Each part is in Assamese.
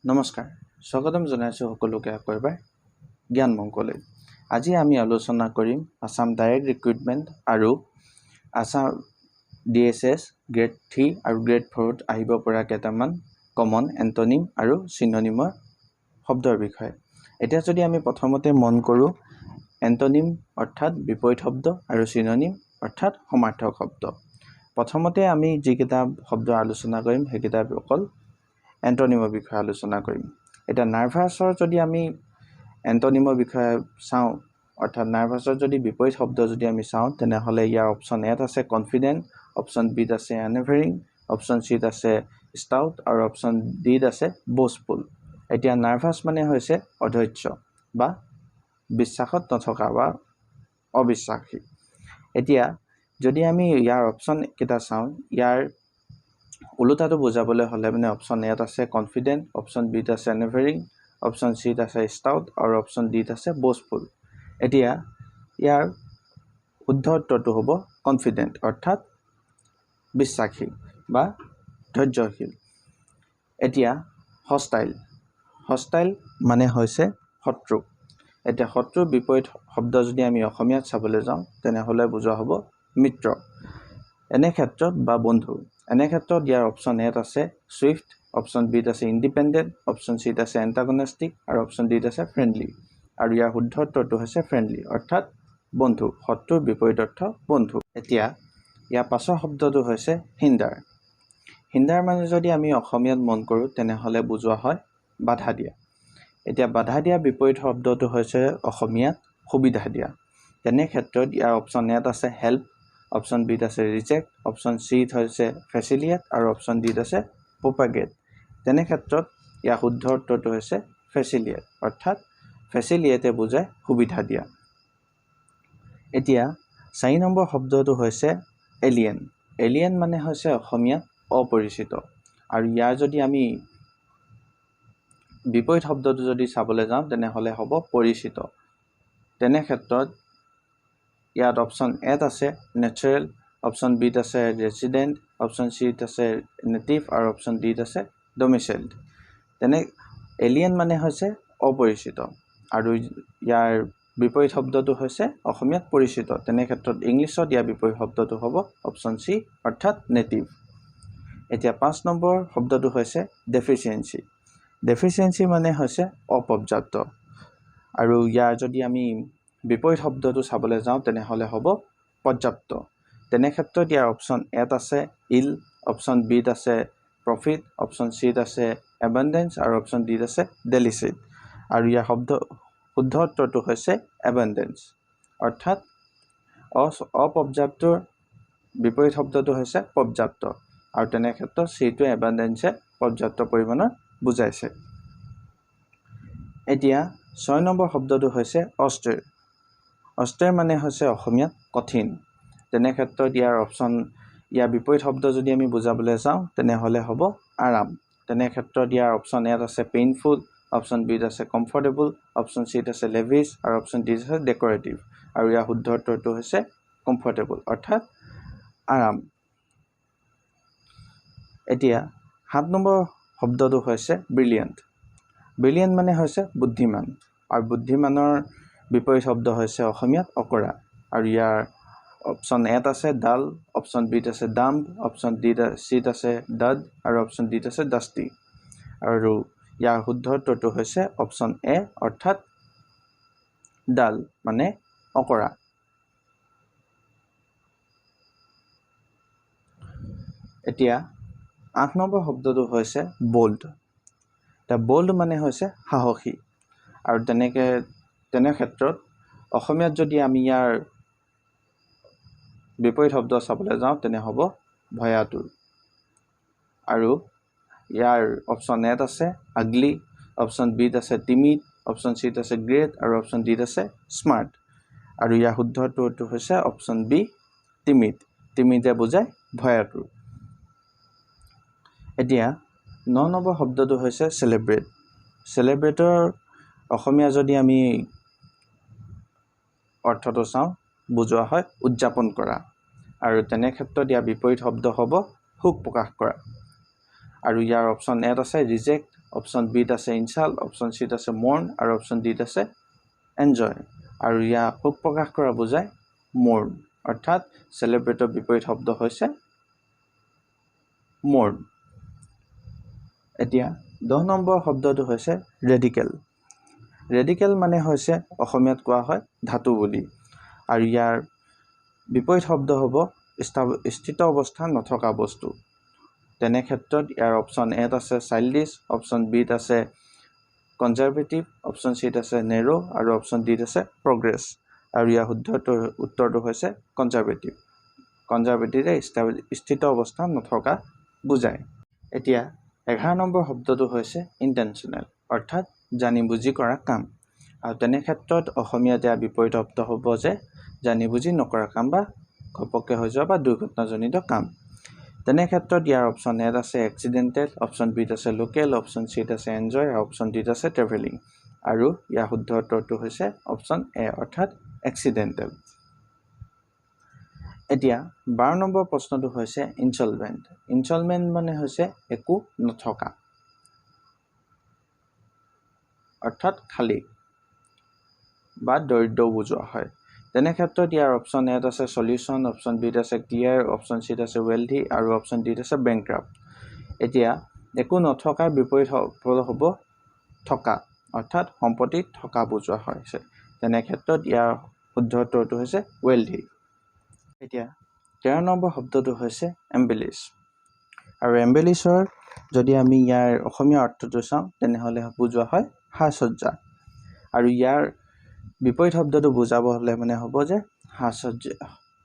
নমস্কাৰ, স্বাগতম জনাইছোঁ সকলোকে আকৌ এবাৰ জ্ঞান মংগলৈ। আজি আমি আলোচনা কৰিম আছাম ডাইৰেক্ট ৰিক্ৰুইটমেণ্ট আৰু আছাম ডিএছএছ গ্ৰেড 3 আৰু গ্ৰেড 4ত আহিব পৰা কেইটামান কমন এণ্টনিম আৰু চিননিমৰ শব্দৰ বিষয়ে। এতিয়া যদি আমি প্ৰথমতে মন কৰোঁ, এণ্টনিম অৰ্থাৎ বিপৰীত শব্দ আৰু চিননিম অৰ্থাৎ সমাৰ্থক শব্দ। প্ৰথমতে আমি যিকেইটা শব্দ আলোচনা কৰিম, সেইকেইটা অকল এণ্টনিমৰ বিষয়ে আলোচনা কৰিম। এতিয়া নাৰ্ভাছৰ যদি আমি এণ্টনিমৰ বিষয়ে চাওঁ, অৰ্থাৎ নাৰ্ভাছৰ যদি বিপৰীত শব্দ যদি আমি চাওঁ, তেনেহ'লে ইয়াৰ অপশ্যন এত আছে কনফিডেণ্ট, অপশ্যন বিত আছে আনৱেভাৰিং, অপশ্যন চিত আছে ষ্টাউট আৰু অপশ্যন ডিত আছে ব'জফুল। এতিয়া নাৰ্ভাছ মানে হৈছে অধৈৰ্য বা বিশ্বাসত নথকা বা অবিশ্বাসী। এতিয়া যদি আমি ইয়াৰ অপশ্যনকেইটা চাওঁ, ইয়াৰ ওলোটাটো বুজাবলৈ হ'লে মানে অপশ্যন এত আছে কনফিডেণ্ট, অপশ্যন বিত আছে আনৱেভাৰিং, অপশ্যন চিত আছে ষ্টাউট আৰু অপশ্যন ডিত আছে ব'জফুল। এতিয়া ইয়াৰ শুদ্ধ উত্তৰটো হ'ব কনফিডেণ্ট, অৰ্থাৎ বিশ্বাসী বা ধৈৰ্যশীল। এতিয়া হষ্টাইল, হষ্টাইল মানে হৈছে শত্ৰু। এতিয়া শত্ৰুৰ বিপৰীত শব্দ যদি আমি অসমীয়াত চাবলৈ যাওঁ, তেনেহ'লে বুজোৱা হ'ব মিত্ৰ এনে ক্ষেত্ৰত বা বন্ধু। এনে ক্ষেত্ৰত ইয়াৰ অপশ্যন এত আছে চুইফ্ট, অপশ্যন বিত আছে ইণ্ডিপেণ্ডেণ্ট, অপশ্যন চিত আছে এণ্টাগনেষ্টিক আৰু অপশ্যন ডিত আছে ফ্ৰেণ্ডলি। আৰু ইয়াৰ শুদ্ধ উত্তৰটো হৈছে ফ্ৰেণ্ডলি, অৰ্থাৎ বন্ধু। শত্ৰুৰ বিপৰীত অৰ্থ বন্ধু। এতিয়া ইয়াৰ পাছৰ শব্দটো হৈছে হিণ্ডাৰ। হিণ্ডাৰ মানে যদি আমি অসমীয়াত মন কৰোঁ, তেনেহ'লে বুজোৱা হয় বাধা দিয়া। এতিয়া বাধা দিয়া বিপৰীত শব্দটো হৈছে অসমীয়াত সুবিধা দিয়া। তেনে ক্ষেত্ৰত ইয়াৰ অপশ্যন এত আছে হেল্প, অপশ্যন বিত আছে ৰিজেক্ট, অপশ্যন চিত হৈছে ফেচিলিয়েট আৰু অপশ্যন ডিত আছে প্ৰপাগেট। তেনে ক্ষেত্ৰত ইয়াৰ শুদ্ধ উত্তৰটো হৈছে ফেচিলিয়েট, অৰ্থাৎ ফেচিলিয়েটে বুজায় সুবিধা দিয়া। এতিয়া 4 নম্বৰ শব্দটো হৈছে এলিয়েন। এলিয়েন মানে হৈছে অসমীয়াত অপৰিচিত। আৰু ইয়াৰ যদি আমি বিপৰীত শব্দটো যদি চাবলৈ যাওঁ, তেনেহ'লে হ'ব পৰিচিত। তেনে ক্ষেত্ৰত ইয়াত অপশ্যন এত আছে নেচাৰেল, অপশ্যন বিত আছে ৰেচিডেণ্ট, অপশ্যন চিত আছে নেটিভ আৰু অপশ্যন ডিত আছে ডমিচাইল্ড। তেনে এলিয়েন মানে হৈছে অপৰিচিত আৰু ইয়াৰ বিপৰীত শব্দটো হৈছে অসমীয়াত পৰিচিত। তেনে ক্ষেত্ৰত ইংলিছত ইয়াৰ বিপৰীত শব্দটো হ'ব অপশ্যন চি, অৰ্থাৎ নেটিভ। এতিয়া 5 নম্বৰ শব্দটো হৈছে ডেফিচিয়েঞ্চি। ডেফিচিয়েঞ্চি মানে হৈছে অপৰ্যাপ্ত আৰু ইয়াৰ যদি আমি বিপৰীত শব্দটো চাবলৈ যাওঁ, তেনেহ'লে হ'ব পৰ্যাপ্ত। তেনে ক্ষেত্ৰত ইয়াৰ অপশ্যন এত আছে ইল, অপশ্যন বিত আছে প্ৰফিট, অপশ্যন চিত আছে এবাণ্ডেঞ্চ আৰু অপশ্যন ডিত আছে ডেলিচিট। আৰু ইয়াৰ শুদ্ধ উত্তৰটো হৈছে এবাণ্ডেঞ্চ, অৰ্থাৎ অপৰ্যাপ্তৰ বিপৰীত শব্দটো হৈছে পৰ্যাপ্ত আৰু তেনে ক্ষেত্ৰত চিটোৱে এবাণ্ডেঞ্চে পৰ্যাপ্ত পৰিমাণৰ বুজাইছে। এতিয়া 6 নম্বৰ শব্দটো হৈছে অষ্টেৰ। অষ্টেৰ মানে হৈছে অসমীয়াত কঠিন। তেনে ক্ষেত্ৰত ইয়াৰ বিপৰীত শব্দ যদি আমি বুজাবলৈ যাওঁ, তেনেহ'লে হ'ব আৰাম। তেনে ক্ষেত্ৰত ইয়াৰ অপশ্যন এত আছে পেইনফুল, অপশ্যন বিত আছে কমফৰ্টেবল, অপশ্যন চিত আছে লেভিছ আৰু অপশ্যন ডিত আছে ডেক'ৰেটিভ। আৰু ইয়াৰ শুদ্ধ উত্তৰটো হৈছে কমফৰ্টেবল, অৰ্থাৎ আৰাম। এতিয়া 7 নম্বৰ শব্দটো হৈছে ব্ৰিলিয়েণ্ট। ব্ৰিলিয়েণ্ট মানে হৈছে বুদ্ধিমান আৰু বুদ্ধিমানৰ বিপৰীত শব্দ হৈছে অসমীয়াত অকৰা। আৰু ইয়াৰ অপশ্যন এত আছে ডাল, অপশ্যন বিত আছে ডাম্ব, অপশ্যন চিত আছে ডাড আৰু অপশ্যন ডিত আছে ডাষ্টি। আৰু ইয়াৰ শুদ্ধ উত্তৰটো হৈছে অপশ্যন এ, অৰ্থাৎ ডাল মানে অকৰা। এতিয়া 8 নম্বৰ শব্দটো হৈছে বল্ড। এতিয়া বল্ড মানে হৈছে সাহসী আৰু তেনে ক্ষেত্ৰত অসমীয়াত যদি আমি ইয়াৰ বিপৰীত শব্দ চাবলৈ যাওঁ, তেনে হ'ব ভয়াতুৰ। আৰু ইয়াৰ অপশ্যন এত আছে আগলি, অপশ্যন বিত আছে টিমিড, অপশ্যন চিত আছে গ্ৰেট আৰু অপশ্যন ডিত আছে স্মাৰ্ট। আৰু ইয়াৰ শুদ্ধ উত্তৰটো হৈছে অপশ্যন বি টিমিড। টিমিডে বুজায় ভয়াতুৰ। এতিয়া 9 নম্বৰ শব্দটো হৈছে চেলিব্ৰেট। চেলিব্ৰেটৰ অসমীয়া যদি আমি অৰ্থটো চাওঁ, বুজোৱা হয় উদযাপন কৰা আৰু তেনে ক্ষেত্ৰত ইয়াৰ বিপৰীত শব্দ হ'ব শোক প্ৰকাশ কৰা। আৰু ইয়াৰ অপশ্যন এত আছে ৰিজেক্ট, অপশ্যন বিত আছে ইনচাল্ট, অপশ্যন চিত আছে মৰ্ণ আৰু অপশ্যন ডিত আছে এনজয়। আৰু ইয়াক শোক প্ৰকাশ কৰা বুজায় মৰ্ণ, অৰ্থাৎ চেলিব্ৰেটৰ বিপৰীত শব্দ হৈছে মৰ্ণ। এতিয়া 10 নম্বৰ শব্দটো হৈছে ৰেডিকেল। ৰেডিকেল মানে হৈছে অসমীয়াত কোৱা হয় ধাতু বুলি, আৰু ইয়াৰ বিপৰীত শব্দ হ'ব স্থিত অৱস্থা নথকা বস্তু। তেনে ক্ষেত্ৰত ইয়াৰ অপশ্যন এত আছে চাইল্ডিছ, অপশ্যন বিত আছে কনজাৰ্ভেটিভ, অপশ্যন চিত আছে নেৰ' আৰু অপশ্যন ডিত আছে প্ৰগ্ৰেছ। আৰু ইয়াৰ শুদ্ধ উত্তৰটো হৈছে কনজাৰ্ভেটিভ। কনজাৰ্ভেটিভে স্থিত অৱস্থা নথকা বুজায়। এতিয়া 11 নম্বৰ শব্দটো হৈছে ইণ্টেনশ্যনেল, অৰ্থাৎ জানি বুজি কৰা কাম। আৰু তেনে ক্ষেত্ৰত অসমীয়াত ইয়াৰ বিপৰীত শব্দ হ'ব যে জানি বুজি নকৰা কাম বা ঘপককৈ হৈ যোৱা বা দুৰ্ঘটনাজনিত কাম। তেনে ক্ষেত্ৰত ইয়াৰ অপশ্যন এত আছে এক্সিডেণ্টেল, অপশ্যন বিত আছে লোকেল, অপশ্যন চিত আছে এনজয় আৰু অপশ্যন ডিত আছে ট্ৰেভেলিং। আৰু ইয়াৰ শুদ্ধ উত্তৰটো হৈছে অপশ্যন এ, অৰ্থাৎ এক্সিডেণ্টেল। এতিয়া 12 নম্বৰ প্ৰশ্নটো হৈছে ইনচলভেণ্ট। ইনচলভেণ্ট মানে হৈছে একো নথকা, অৰ্থাৎ খালী বা দৰিদ্ৰ বুজোৱা হয়। তেনে ক্ষেত্ৰত ইয়াৰ অপশ্যন এত আছে চলিউশ্যন, অপশ্যন বিত আছে ক্লিয়াৰ, অপশ্যন চিত আছে ৱেলথি আৰু অপশ্যন ডিত আছে বেংক্ৰাপ্ট। এতিয়া একো নথকাৰ বিপৰীত হ'ব থকা, অৰ্থাৎ সম্পত্তি থকা বুজোৱা হৈছে। তেনে ক্ষেত্ৰত ইয়াৰ শুদ্ধ উত্তৰটো হৈছে ৱেলথি। এতিয়া 13 নম্বৰ শব্দটো হৈছে এম্বেলিছ। আৰু এম্বেলিছৰ যদি আমি ইয়াৰ অসমীয়া অৰ্থটো চাওঁ তেনেহ'লে বুজোৱা হয় সাজসজ্জা। আৰু ইয়াৰ বিপৰীত শব্দটো বুজাব হ'লে মানে হ'ব যে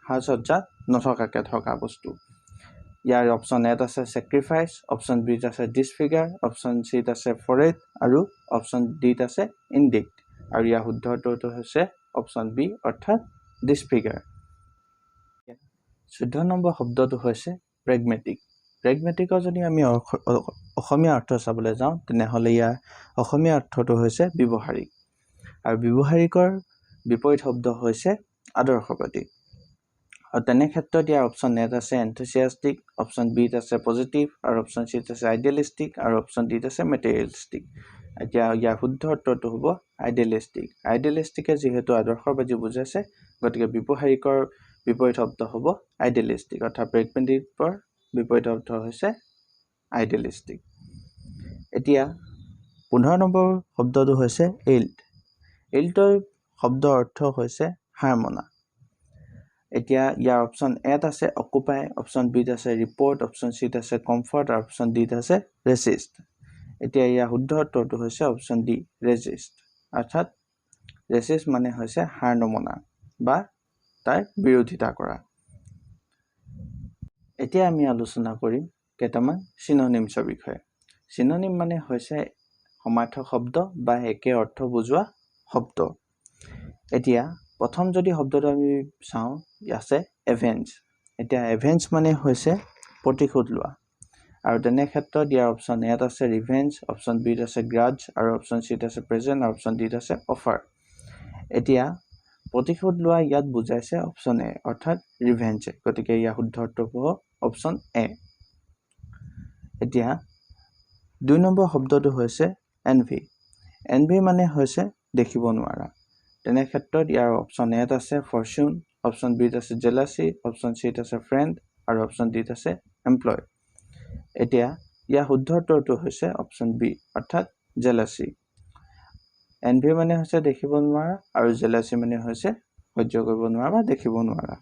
সাজসজ্জা নথকাকৈ থকা বস্তু। ইয়াৰ অপশ্যন এত আছে ছেক্ৰিফাইচ, অপশ্যন বিত আছে ডিছফিগাৰ, অপশ্যন চিত আছে ফৰেট আৰু অপশ্যন ডিত আছে ইনডিক্ট। আৰু ইয়াৰ শুদ্ধ উত্তৰটো হৈছে অপশ্যন বি, অৰ্থাৎ ডিছফিগাৰ। 14 নম্বৰ শব্দটো হৈছে প্ৰেগমেটিক। প্ৰেগমেটিকৰ যদি আমি অসমীয়া অৰ্থ চাবলৈ যাওঁ তেনেহ'লে ইয়াৰ অসমীয়া অৰ্থটো হৈছে ব্যৱহাৰিক। আৰু ব্যৱহাৰিকৰ বিপৰীত শব্দ হৈছে আদৰ্শবাদী। আৰু তেনে ক্ষেত্ৰত ইয়াৰ অপশ্যন এত আছে এনথুচিয়াষ্টিক, অপশ্যন বিত আছে পজিটিভ আৰু অপশ্যন চিত আছে আইডিয়েলিষ্টিক আৰু অপশ্যন ডিত আছে মেটেৰিয়েলিষ্টিক। এতিয়া ইয়াৰ শুদ্ধ উত্তৰটো হ'ব আইডিয়েলিষ্টিক। আইডিয়েলিষ্টিকে যিহেতু আদৰ্শবাদী বুজাইছে, গতিকে ব্যৱহাৰিকৰ বিপৰীত শব্দ হ'ব আইডিয়েলিষ্টিক, অৰ্থাৎ প্ৰেগমেটিকৰ বিপৰীত অৰ্থ হৈছে আইডিয়েলিষ্টিক। এতিয়া 15 নম্বৰ শব্দটো হৈছে এইল্ড। এইল্ডৰ শব্দৰ অৰ্থ হৈছে হাৰ মনা। এতিয়া ইয়াৰ অপশ্যন এত আছে অকুপাই, অপশ্যন বিত আছে ৰিপৰ্ট, অপশ্যন চিত আছে কমফৰ্ট আৰু অপশ্যন ডিত আছে ৰেচিষ্ট। এতিয়া ইয়াৰ শুদ্ধ উত্তৰটো হৈছে অপশ্যন ডি, ৰেজিষ্ট। অৰ্থাৎ ৰেচিষ্ট মানে হৈছে হাৰ নমনা বা তাৰ বিৰোধিতা কৰা। এতিয়া আমি আলোচনা কৰিম কেইটামান চিননিমছৰ বিষয়ে। চিননিম মানে হৈছে সমাৰ্থক শব্দ বা একে অৰ্থ বুজোৱা শব্দ। এতিয়া প্ৰথম যদি শব্দটো আমি চাওঁ আছে এভেঞ্জ। এতিয়া এভেঞ্জ মানে হৈছে প্ৰতিশোধ লোৱা। আৰু তেনে ক্ষেত্ৰত ইয়াৰ অপশ্যন এত আছে ৰিভেঞ্জ, অপশ্যন বিত আছে গ্ৰাজ আৰু অপশ্যন চিত আছে প্ৰেজেণ্ট আৰু অপশ্যন ডিত আছে অফাৰ। এতিয়া প্ৰতিশোধ লোৱা ইয়াত বুজাইছে অপশ্যন এ, অৰ্থাৎ ৰিভেঞ্জ। গতিকে ইয়াৰ শুদ্ধ উত্তৰ হ'ব অপশ্যন এ। এতিয়া 2 নম্বৰ শব্দটো হৈছে এনভি। এনভি মানে হৈছে দেখিব নোৱাৰা। তেনে ক্ষেত্ৰত ইয়াৰ অপশ্যন এত আছে ফৰচুন, অপশ্যন বিত আছে জেলাচি, অপশ্যন চিত আছে ফ্ৰেণ্ড আৰু অপশ্যন ডিত আছে এমপ্লয়। এতিয়া ইয়াৰ শুদ্ধ উত্তৰটো হৈছে অপশ্যন বি, অৰ্থাৎ জেলাচি। এনভি মানে হৈছে দেখিব নোৱাৰা আৰু জেলাচি মানে হৈছে সহ্য কৰিব নোৱাৰা বা দেখিব নোৱাৰা।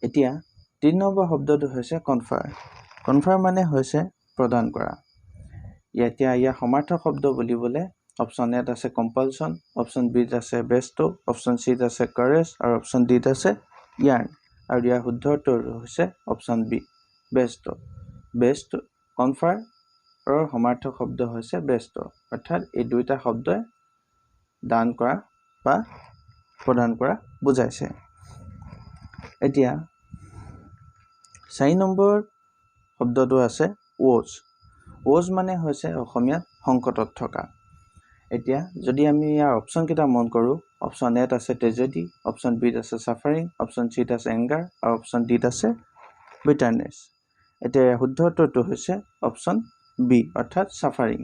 এতিয়া 3 নম্বৰ শব্দটো হৈছে কনফাৰ। কনফাৰ মানে হৈছে প্ৰদান কৰা। এতিয়া ইয়াৰ সমাৰ্থক শব্দ বুলিবলৈ অপশ্যন এত আছে কম্পালচন, অপশ্যন বিত আছে বেষ্ট, অপশ্যন চিত আছে কাৰেজ আৰু অপশ্যন ডিত আছে ইয়াৰ্ণ। আৰু ইয়াৰ শুদ্ধ উত্তৰটো হৈছে অপশ্যন বি, বেষ্ট। বেষ্ট কনফাৰৰ সমাৰ্থক শব্দ হৈছে বেষ্ট, অৰ্থাৎ এই দুইটা শব্দই দান কৰা বা প্ৰদান কৰা বুজাইছে। এতিয়া 4 নম্বৰ শব্দটো আছে ৱ'জ। ৱ'জ মানে হৈছে অসমীয়াত সংকটত থকা। এতিয়া যদি আমি ইয়াৰ অপশ্যনকেইটা মন কৰোঁ, অপশ্যন এত আছে ট্ৰেজেডি, অপশ্যন বিত আছে ছাফাৰিং, অপশ্যন চিত আছে এংগাৰ আৰু অপশ্যন ডিত আছে বিটাৰনেছ। এতিয়া ইয়াৰ শুদ্ধ উত্তৰটো হৈছে অপশ্যন বি, অৰ্থাৎ ছাফাৰিং।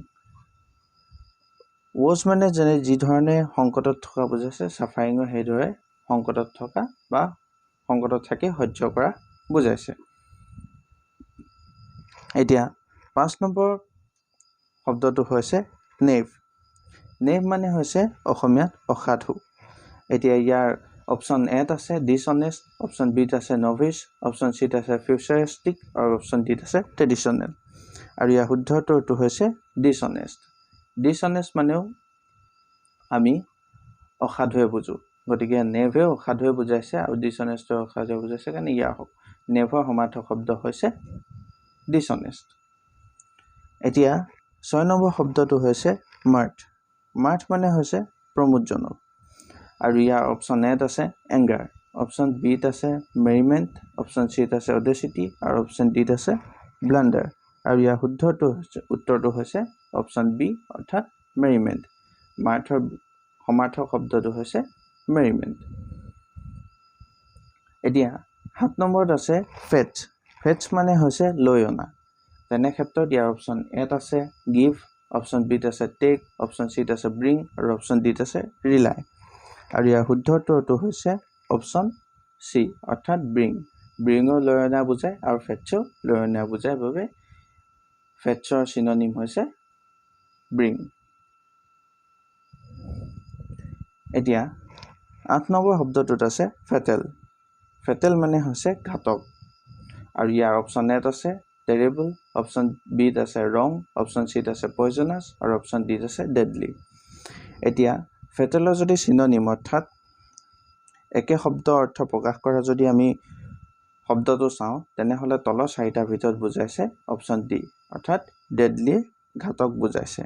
ৱ'জ মানে যেনে যিধৰণে সংকটত থকা বুজাইছে, ছাফাৰিঙো সেইদৰে সংকটত থকা বা সংকটত থাকি সহ্য কৰা বুজাইছে। এতিয়া 5 নম্বৰ শব্দটো হৈছে নেভ। নেভ মানে হৈছে অসমীয়াত অসাধু। এতিয়া ইয়াৰ অপশ্যন এত আছে ডিছঅনেষ্ট, অপশ্যন বিত আছে নভিচ, অপশ্যন চিত আছে ফিউচাৰিষ্টিক আৰু অপশ্যন ডিত আছে ট্ৰেডিশ্যনেল। আৰু ইয়াৰ শুদ্ধ উত্তৰটো হৈছে ডিছঅনেষ্ট। ডিছঅনেষ্ট মানেও আমি অসাধুৱে বুজোঁ, গতিকে নেভেও অসাধুৱে বুজাইছে আৰু ডিছঅনেষ্টে অসাধুৱে বুজাইছে, কাৰণে ইয়াৰ নেভৰ সমাৰ্থক শব্দ হৈছে ডিছঅনেষ্ট। এতিয়া 6 নম্বৰ শব্দটো হৈছে মাৰ্থ। মাৰ্থ মানে হৈছে প্ৰমোদজনক। আৰু ইয়াৰ অপশ্যন এত আছে এংগাৰ, অপশ্যন বিত আছে মেৰিমেণ্ট, অপশ্যন চিত আছে অডেচিটি আৰু অপশ্যন ডিত আছে ব্লাণ্ডাৰ। আৰু ইয়াৰ শুদ্ধটো হৈছে উত্তৰটো হৈছে অপশ্যন বি, অৰ্থাৎ মেৰিমেণ্ট। মাৰ্থৰ সমাৰ্থক শব্দটো হৈছে মেৰিমেণ্ট। এতিয়া 7 নম্বৰত আছে ফেটছ। ফেটছ মানে হৈছে লৈ অনা। তেনে ক্ষেত্ৰত ইয়াৰ অপশ্যন এত আছে গিভ, অপশ্যন বিত আছে টেক, অপশ্যন চিত আছে ব্ৰিং আৰু অপশ্যন ডিত আছে ৰিলাই। আৰু ইয়াৰ শুদ্ধ উত্তৰটো হৈছে অপশ্যন চি, অৰ্থাৎ ব্ৰিং। ব্ৰিঙো লৈ অনা বুজায় আৰু ফেটছো লৈ অনা বুজায় বাবে ফেটছৰ চিননিম হৈছে ব্ৰিং। এতিয়া 8 নম্বৰ শব্দটোত আছে ফেটেল। ফেটেল মানে হৈছে ঘাতক। আৰু ইয়াৰ অপশ্যন এত আছে টেৰেবল, অপশ্যন বিত আছে ৰং, অপশ্যন চিত আছে পয়জনাছ আৰু অপশ্যন ডিত আছে ডেডলি। এতিয়া ফেটেলৰ যদি চিননিম অৰ্থাৎ একে শব্দ অৰ্থ প্ৰকাশ কৰা যদি আমি শব্দটো চাওঁ, তেনেহ'লে তলৰ চাৰিটাৰ ভিতৰত বুজাইছে অপশ্যন ডি, অৰ্থাৎ ডেডলি ঘাতক বুজাইছে।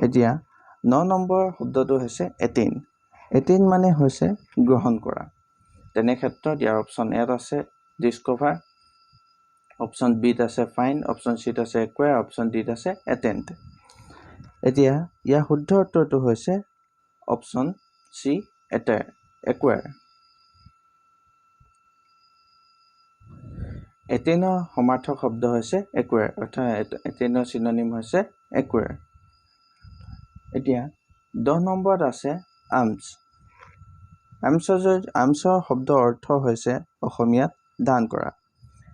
এতিয়া 9 নম্বৰ শব্দটো হৈছে এটেইন। এটেইন মানে হৈছে গ্ৰহণ কৰা। তেনে ক্ষেত্ৰত ইয়াৰ অপশ্যন এত আছে ডিছকভাৰ, অপশ্যন বিত আছে ফাইণ্ড, অপশ্যন চিত আছে একুৱায়াৰ, অপশ্যন ডিত আছে এটেণ্ড। এতিয়া ইয়াৰ শুদ্ধ উত্তৰটো হৈছে অপশ্যন চি, একুৱায়াৰ। এটেইনৰ সমাৰ্থক শব্দ হৈছে একুৱায়াৰ, অৰ্থাৎ এটেইনৰ চিননিম হৈছে একুৱায়াৰ। এতিয়া 10 নম্বৰত আছে আৰ্মছ। আৰ্মছৰ শব্দ অৰ্থ হৈছে অসমীয়াত দান কৰা।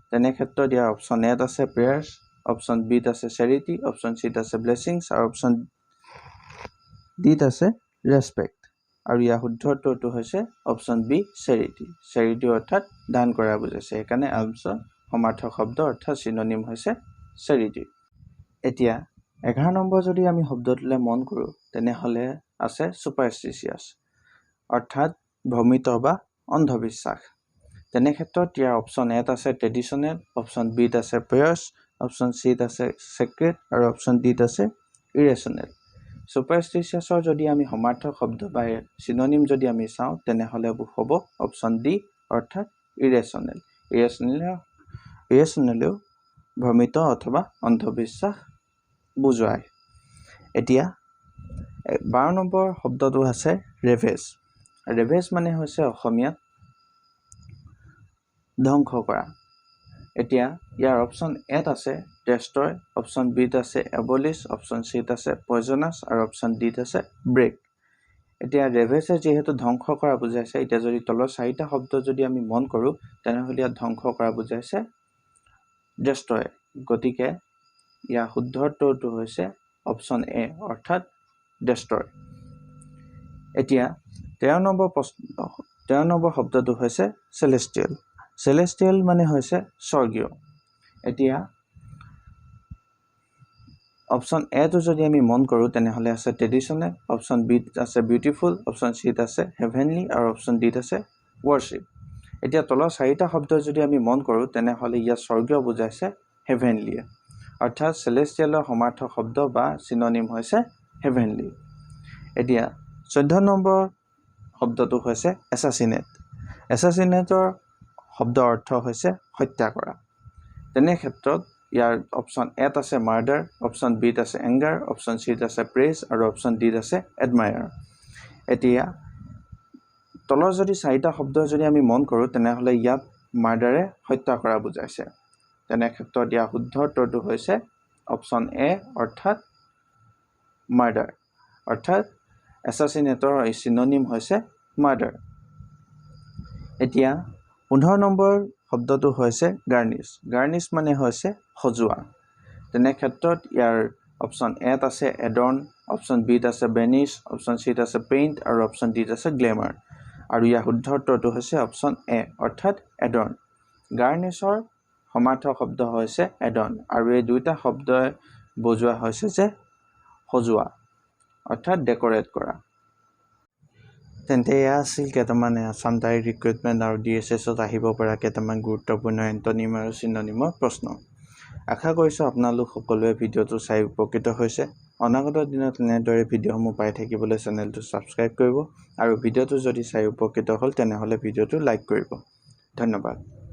তেনে ক্ষেত্ৰত ইয়াৰ অপশ্যন এত আছে প্ৰেয়াৰ্ছ, অপশ্যন বিত আছে চেৰিটি, অপশ্যন চিত আছে ব্লেছিংছ আৰু অপশ্যন ডিত আছে ৰেচপেক্ট। আৰু ইয়াৰ শুদ্ধ উত্তৰটো হৈছে অপশ্যন বি, চেৰিটি। চেৰিটি অৰ্থাৎ দান কৰা বুজাইছে, সেইকাৰণে আৰ্মছৰ সমাৰ্থক শব্দ অৰ্থাৎ চিননিম হৈছে চেৰিটি। এতিয়া 11 নম্বৰ যদি আমি শব্দটোলৈ মন কৰোঁ, তেনেহ'লে আছে ছুপাৰষ্টিচিয়াছ, অৰ্থাৎ ভ্ৰমিত বা অন্ধবিশ্বাস। তেনে ক্ষেত্ৰত ইয়াৰ অপশ্যন এত আছে ট্ৰেডিশ্যনেল, অপশ্যন বিত আছে প্ৰেয়াৰ্ছ, অপশ্যন চিত আছে ছেক্ৰেট আৰু অপশ্যন ডিত আছে ইৰেশ্যনেল। ছুপাৰষ্টিচিয়াছৰ যদি আমি সমাৰ্থক শব্দ বা চিননিম যদি আমি চাওঁ, তেনেহ'লে হ'ব অপশ্যন ডি, অৰ্থাৎ ইৰেশ্যনেল। ইৰেশ্যনেলেও ভ্ৰমিত অথবা অন্ধবিশ্বাস বুজুৱায়। এতিয়া 12 নম্বৰ শব্দটো আছে ৰেভেজ। ৰেভেজ মানে হৈছে অসমীয়াত ধ্বংস কৰা। এতিয়া ইয়াৰ অপশ্যন এত আছে ডেষ্ট্ৰয়, অপশ্যন বিত আছে এবলিছ, অপশ্যন চিত আছে পয়জনাছ আৰু অপশ্যন ডিত আছে ব্ৰেক। এতিয়া ৰেভেজে যিহেতু ধ্বংস কৰা বুজাইছে, এতিয়া যদি তলৰ চাৰিটা শব্দ যদি আমি মন কৰোঁ, তেনেহ'লে ইয়াত ধ্বংস কৰা বুজাইছে ডেষ্ট্ৰয়। গতিকে ইয়াৰ শুদ্ধ উত্তৰটো হৈছে অপশ্যন এ, অৰ্থাৎ ডেষ্ট্ৰয়। এতিয়া 13 নম্বৰ শব্দটো হৈছে চেলেষ্টিয়েল। চেলেষ্টিয়েল মানে হৈছে স্বৰ্গীয়। এতিয়া অপশ্যন এটো যদি আমি মন কৰোঁ, তেনেহ'লে আছে ট্ৰেডিশ্যনেল, অপশ্যন বিত আছে বিউটিফুল, অপশ্যন চিত আছে হেভেনলি আৰু অপশ্যন ডিত আছে ৱৰশ্বিপ। এতিয়া তলৰ চাৰিটা শব্দ যদি আমি মন কৰোঁ, তেনেহ'লে ইয়াত স্বৰ্গীয় বুজাইছে হেভেনলিয়ে, অৰ্থাৎ চেলেষ্টিয়েলৰ সমাৰ্থক শব্দ বা চিননিম হৈছে হেভেনলি। এতিয়া 14 নম্বৰ শব্দটো হৈছে এছাচিনেট। এছাচিনেটৰ শব্দ অৰ্থ হৈছে হত্যা কৰা। তেনে ক্ষেত্ৰত ইয়াৰ অপশ্যন এত আছে মাৰ্ডাৰ, অপশ্যন বিত আছে এংগাৰ, অপশ্যন চিত আছে প্ৰেজ আৰু অপশ্যন ডিত আছে এডমায়াৰ। এতিয়া তলৰ যদি চাৰিটা শব্দ যদি আমি মন কৰোঁ, তেনেহ'লে ইয়াত মাৰ্ডাৰে হত্যা কৰা বুজাইছে। তেনে ক্ষেত্ৰত ইয়াৰ শুদ্ধ উত্তৰটো হৈছে অপশ্যন এ, অৰ্থাৎ মাৰ্ডাৰ। অৰ্থাৎ এছাচিনেটৰ চিননিম হৈছে মাৰ্ডাৰ। এতিয়া 15 নম্বৰ শব্দটো হৈছে গাৰ্নিছ। গাৰ্নিছ মানে হৈছে সজোৱা। তেনে ক্ষেত্ৰত ইয়াৰ অপশ্যন এত আছে এডৰ্ণ, অপশ্যন বিত আছে বেনিছ, অপশ্যন চিত আছে পেইণ্ট আৰু অপশ্যন ডিত আছে গ্লেমাৰ। আৰু ইয়াৰ শুদ্ধ উত্তৰটো হৈছে অপশ্যন এ, অৰ্থাৎ এডৰ্ণ। গাৰ্নিছৰ সমাৰ্থক শব্দ হৈছে এডৰ্ণ আৰু এই দুয়োটা শব্দই বুজোৱা হৈছে যে সজোৱা, অৰ্থাৎ ডেক'ৰেট কৰা। তেন্তে এয়া আছিল কেইটামান আছাম ডাইৰেক্ট ৰিক্ৰুইটমেণ্ট আৰু ডিএছএছত আহিব পৰা কেইটামান গুৰুত্বপূৰ্ণ এণ্টনিম আৰু চিননিমৰ প্ৰশ্ন। আশা কৰিছোঁ আপোনালোক সকলোৱে ভিডিঅ'টো চাই উপকৃত হৈছে। অনাগত দিনত এনেদৰে ভিডিঅ'সমূহ পাই থাকিবলৈ চেনেলটো ছাবস্ক্ৰাইব কৰিব আৰু ভিডিঅ'টো যদি চাই উপকৃত হ'ল, তেনেহ'লে ভিডিঅ'টো লাইক কৰিব। ধন্যবাদ।